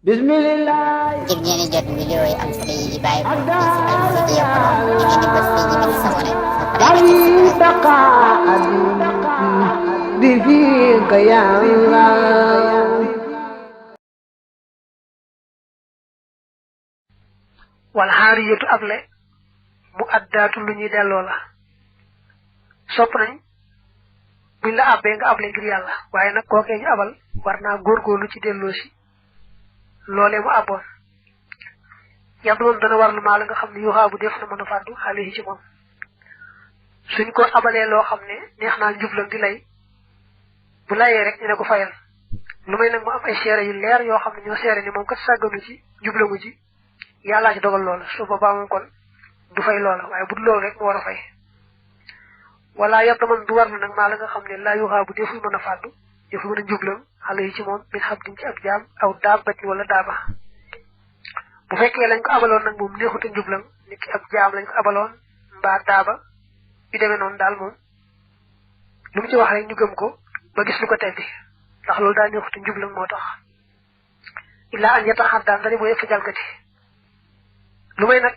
Bismillah. ngir ngeen di jot vidéo yi am solo yi di bàyyi ko ci Al-Mouridiyyah Pro da ngeen di bës fii ñu bind s'abonné ba pare nga wal hariyatu able mu addaatu lu ñuy delloo la sopp nañ buñ la abbee nga able ngir yàlla waaye nag kookee ñu abal war naa góorgóorlu ci delloo si loolee mu abboon yàlla moom dana war lu maa la nga xam ne yuuxaa bu def na mën a fàddu xale yi ci moom suñ ko abalee loo xam ne neex naa njublam di lay bu layee rek ñu ne ko fayal lu may nag mu am ay seere yu leer yoo xam ne ñoo seere ni moom kat sàgganu ci jublamu ci yàllaa ci dogal loola su boobaa moom kon du fay loola waaye bu dul loolu rek mu war a fay wala yàlla man du war na nag maa la nga xam ne laa yuuxaa bu deful mën a fàddu deful mën a njublam xale yi ci moom min xam diñ ci ab jaam aw daabati wala daaba bu fekkee lañ ko abaloon nag moom neexut a njublam nit ki ab jaam lañ ko abaloon mbaa daaba yu demee noonu daal moom lu mu ci wax rek ñu gëm ko ba gis lu ko teddi ndax loolu daa neexut a njublam moo tax illaa an yataxat daan dani mooy yëpp jalgati lu may nag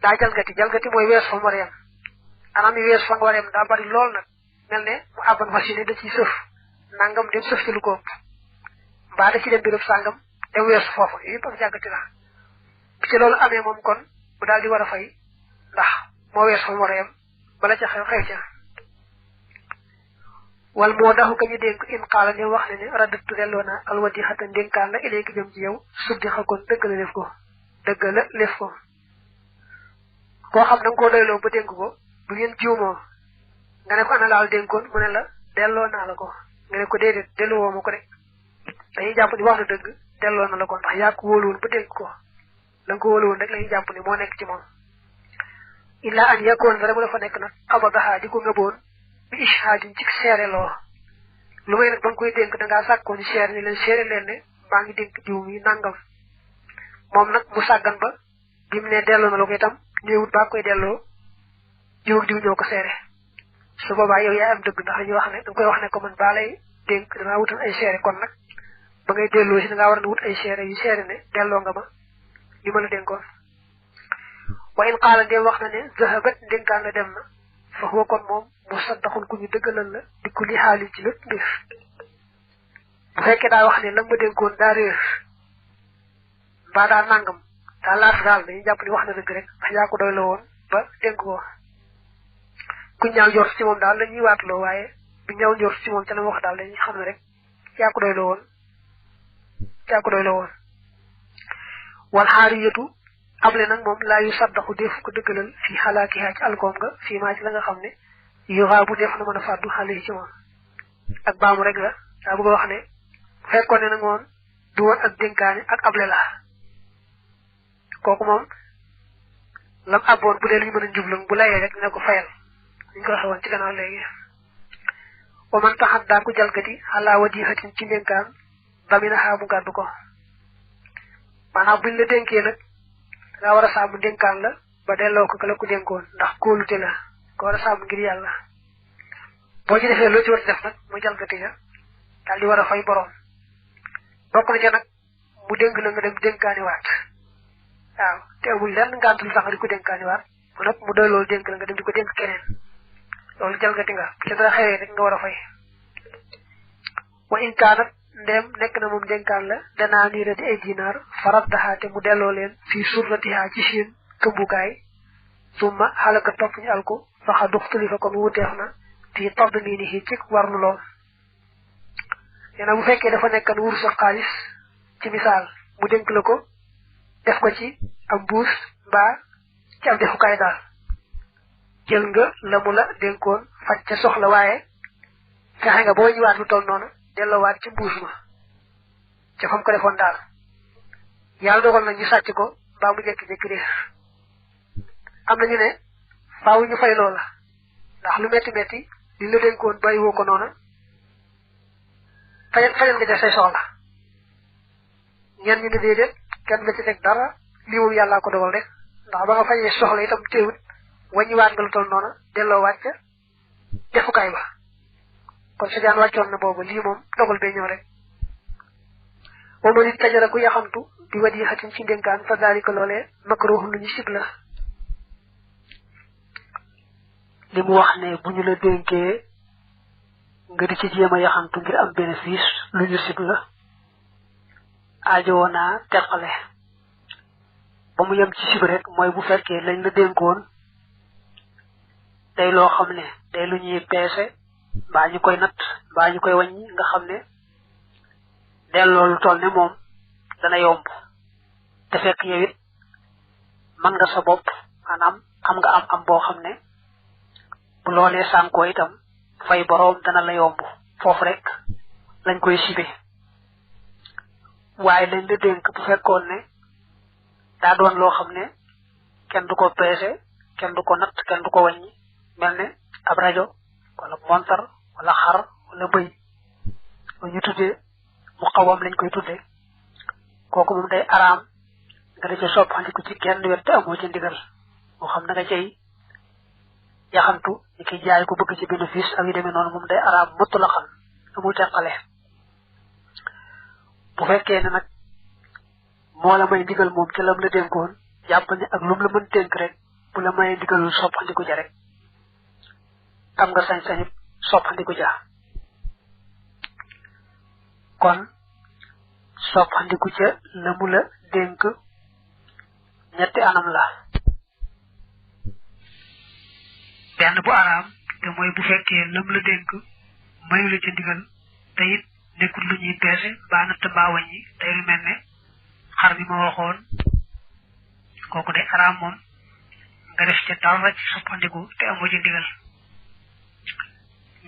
daa jalgati mooy wees fa mu war a yem anam yi wees fa nga war a yem daa bari lool nag mel ne mu àbban machine da ciy sëf nangam dem sëf ci lu ko ëpp mbaa da ci dem béréb sàngam dem weesu foofu yooyu yëpp ak jàggati la bi ci loolu amee moom kon bu daal di war a fay ndax moo wees fa mu war a yem bala ca xew ca wal moo daxu ka ñu dénk in xaala ne wax ne ne raddatu delloo naa alwadi xata ndénkaan la iléegi jëm ci yow suddi xakoon dëgg la lef ko koo xam da nga koo doyloo ba dénk ko bu ngeen jiwmoo nga ne ko ana laal dénkoon mu ne la delloo naa la ko nga ne ko déedéet delloo ma ko de dañuy jàpp ni wax na dëgg delloo na la ko ndax yaa ko wóoluwoon ba dénk ko la nga ko wóoluwoon rek lañuy jàpp ni moo nekk ci moom illaa an yakoon dara mu dafa nekk nag abadaha di ko ngëboon bi ishaadin ci seere loo lu may nag ba nga koy dénk dangaa sàkkoon seere ni leen seere leen ne maa ngi dénk diw mi nangam moom nag mu sàggan ba bi mu ne delloo na la ko itam néewut baa koy delloo diw ak diw ñoo ko seere su boobaa yow yaa am dëgg ndax dañuy wax ne danga koy wax ne ko man baa lay dénk dangaa wutal ay seere kon nag ba ngay delloo si dangaa war na wut ay seere yu seere ne delloo nga ma li ma la dénkoon wa in qaala ndéem wax na ne zahabat ndénkaan la dem na fa huwa kon moom mu saddaxun ku ñu dëggalal la di ku li xaali ci lépp mbir bu fekkee daa wax ne la ma dénkoon daa réer mbaa daa nangam daa laata daal dañuy jàpp ni wax na dëgg rek ndax yaa ko doy la woon ba dénk ko ku ñaaw njort ci moom daal la ñuy waatloo waaye bu ñaaw njort ci moom ca la wax daal dañuy xam ne rek yaa ko doy la woon wal xaariyatu able nag moom laa yu saddaxu def ko dëggalal fii xalaakihaa ci alkoom nga fii maa ci la nga xam ne yuxaa bu def na mën a fàddu xale yi ci moom ak baamu rek la daa bëgg a wax ne bu fekkoon ne nag moom du woon ak dénkaane ak able la kooku moom lam abboon bu dee lu ñu mën a njublang bu layee rek ne ko fayal ñu ko waxe woon ci gannaaw léegi wa man taxat daa ko jalgati xalaa wadihatin ci ndénkaan damina xaa mu gàddu ko maanaam buñ la dénkee nag dangaa war a sàmm ndénkaan la ba delloo ko la ko dénkoon ndax kóolute la ko war a sàmm ngir yàlla boo ci defee loo ci war a def nag mu jalgati ja daal di war a fay boroom bokk na ca nag mu dénk la nga dem dénkaani waat waaw te amul lenn ngànt lu tax di ko dénkaani waat mu nag mu doy loolu dénk la nga dem di ko dénk keneen loolu jalgati nga ci dara xewee rek nga war a fay wa in kaanat ndéem nekk na moom dénkaan la danaa niira di ay dinaar farat daxaate mu delloo leen fii surratiha ci seen këmbukaay summa xalaka topp ñu alko faxa duxtuli fa kon wuteex na fii todd nii ni ci warlu lool bu fekkee dafa nekkan wurus ak xaalis ci misaal mu dénk la ko def ko ci am mbuus mbaa ci am defukaay daal jël nga la mu la dénkoon faj ca soxla waaye fexe nga boo ñëwaat lu toll noonu delloowaat ci mbuus ma ca fam ko defoon daal yàlla dogal na ñu sàcc ko mbaa mu jékki-jékki réer am na ñu ne faaw ñu fay loola ndax lu metti metti li la dénkoon bàyyi woo ko noonu fajal nga def say soxla ñenn ñu ne déedéet kenn la ci teg dara lii moom yàllaa ko dogal rek ndax ba nga fajee soxla itam teewut wàññiwaat nga lu toll noonu delloowaat ca defukaay ba kon sa jaan wàccoon na boobu lii moom dogal bee ñëw rek o ma nit tajara ku yaxantu bi wadi xatin ci dénkaan fa dalika loolee makruh lu ñu sib la li mu wax ne bu ñu la dénkee nga di ci jéem a yaxantu ngir am bénéfice lu ñu sib la aajowoonaa teqale ba mu yem ci sib rek mooy bu fekkee lañ la dénkoon day loo xam ne day lu ñuy peese mbaa ñu koy natt mbaa ñu koy wàññi nga xam ne delloo lu toll ne moom dana yomb te fekk yow it mën nga sa bopp maanaam am nga am boo xam ne bu loolee sànkoo itam fay boroom dana la yomb foofu rek lañ koy sibe waaye lañ la dénk bu fekkoon ne daa doon loo xam ne kenn du ko peese kenn du ko natt kenn du ko wàññi mel ne ab rajo wala montar wala xar wala bëy lu ñu tuddee mu xawam lañ koy tuddee kooku moom day araam nga da ca soppandiku ci kenn wet te amoo ci ndigal moo xam na nga cay yaxantu ñi ki jaay ko bëgg ci bénéfice ak yu demee noonu moom day araam muttu la xam amul teqale bu fekkee ne nag moo la may ndigal moom ci lam la dénkoon jàpp ne ak lum la mën dénk rek bu la mayee ndigalul soppandiku ja rek am nga sañ-sañu soppandiku ja kon soppandiku ca la mu la dénk ñetti anam la benn bu araam te mooy bu fekkee lam la dénk mayu la ca ndigal te it nekkul lu ñuy peese mbaa natt mbaa wàññi tey lu mel ne xar bi ma waxoon kooku day araam moom nga def ca dara ci soppandiku te amoo ci ndigal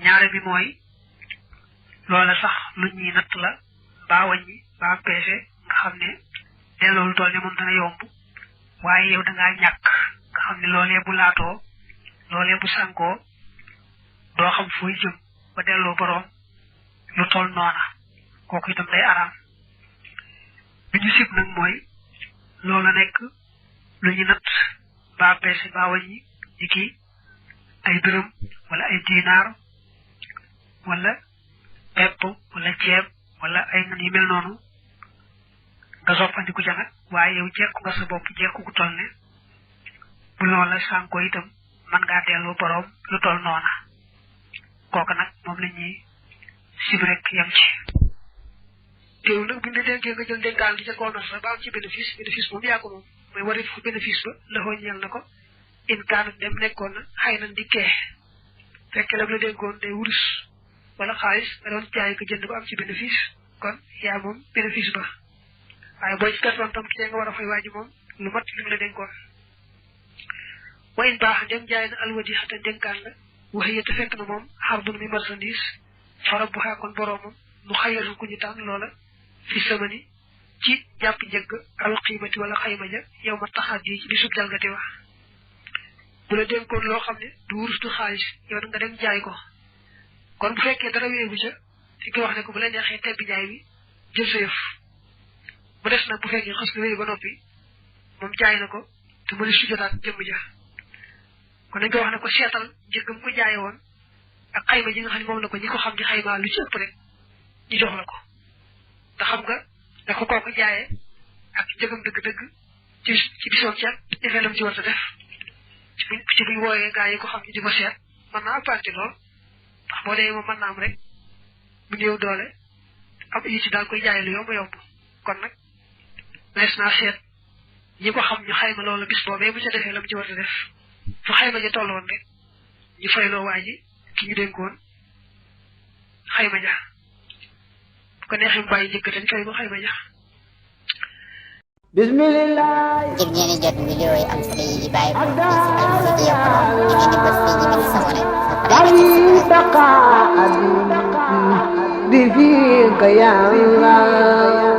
ñaare bi mooy loola sax lu ñuy natt la mbaa wàññi mbaa peese nga xam ne delloo lu toll ne moom dana yomb waaye yow dangaa ñàkk nga xam ne loolee bu laatoo loolee bu sànkoo doo xam fooy jëm ba delloo boroom lu toll noona kooku itam day araam bi ñu sib nag mooy loola nekk lu ñu natt mbaa peese mbaa wàññi ni ki ay dërëm wala ay dinaar wala pepp wala ceeb wala ay nan yu mel noonu nga soppandiku ca nag waaye yow jekku nga sa bopp jekku gu toll ne bu loola sànkoo itam mën ngaa delloo boroom lu toll noona kooku nag moom la ñuy sib rek yam ci teew nag bu ñu la dénkee nga jël dénkaan di ca commerce ba am ci bénéfice moom yaa ko moom mooy warit fu bénéfice ba la xoo ñeel na ko in kaan dem nekkoon na xëy na di kee fekke la la dénkoon day wurus wala xaalis nga doon jaay ko jënd ba am ci bénéfice kon yaa moom bénéfice ba waaye boo ci pertoon tam ci nga war a fay waaji moom lu mat li mu la dénkoon wa in baax dem jaay na alwadi xata dénkaan la waxee te fekk na moom xardun mi marchandise farab bu xaakoon boroomam mu xayaru ku ñu tànn loola fi samani ci jàpp njëgg al qiimati wala xayma ja yow ma taxaddi ci bisub jalgati wax bu la dénkoon loo xam ne du wurus du xaalis yow nga dem jaay ko kon bu fekkee dara wéegu ca fi ko wax ne ko bu la neexee tebbi jaay bi jël sa yëf mu des nag bu fekkee xas nga wéy ba noppi moom jaay na ko te mu ne su jotaat jëmm ja kon dañ ko wax ne ko seetal njëggam ko jaaye woon ak xayma ji nga xam ne moom la ko ñi ko xam di xaymaa lu ci ëpp rek ñu jox la ko te xam nga da ko kooku jaayee ak njëgam dëgg-dëgg ci bisoom ceeb defee lam ci war a def ci buñ wooyee gaa yi ko xam ñu di ko seet mën naa apparti lool ndax boo dee moom mën naa am rek mu néew doole am yi ci daal koy jaay lu yomb yomb kon nag nees naa seet ñi ko xam ñu xayma loolu bis boobee bu ca defee lam ci war a def fu xayma ja tolloon rek ñu fayloo waa ji ki ñu dénkoon xayma ja bu ko neexee mu bàyyi njëkk dañ fay ko xayma ja bismillah ngir ngeen di jot vidéo yi am solo yi di bàyyi ko ci Alfayda Pro da ngeen di bës fii ñu bind sabone bi fiika ya Allah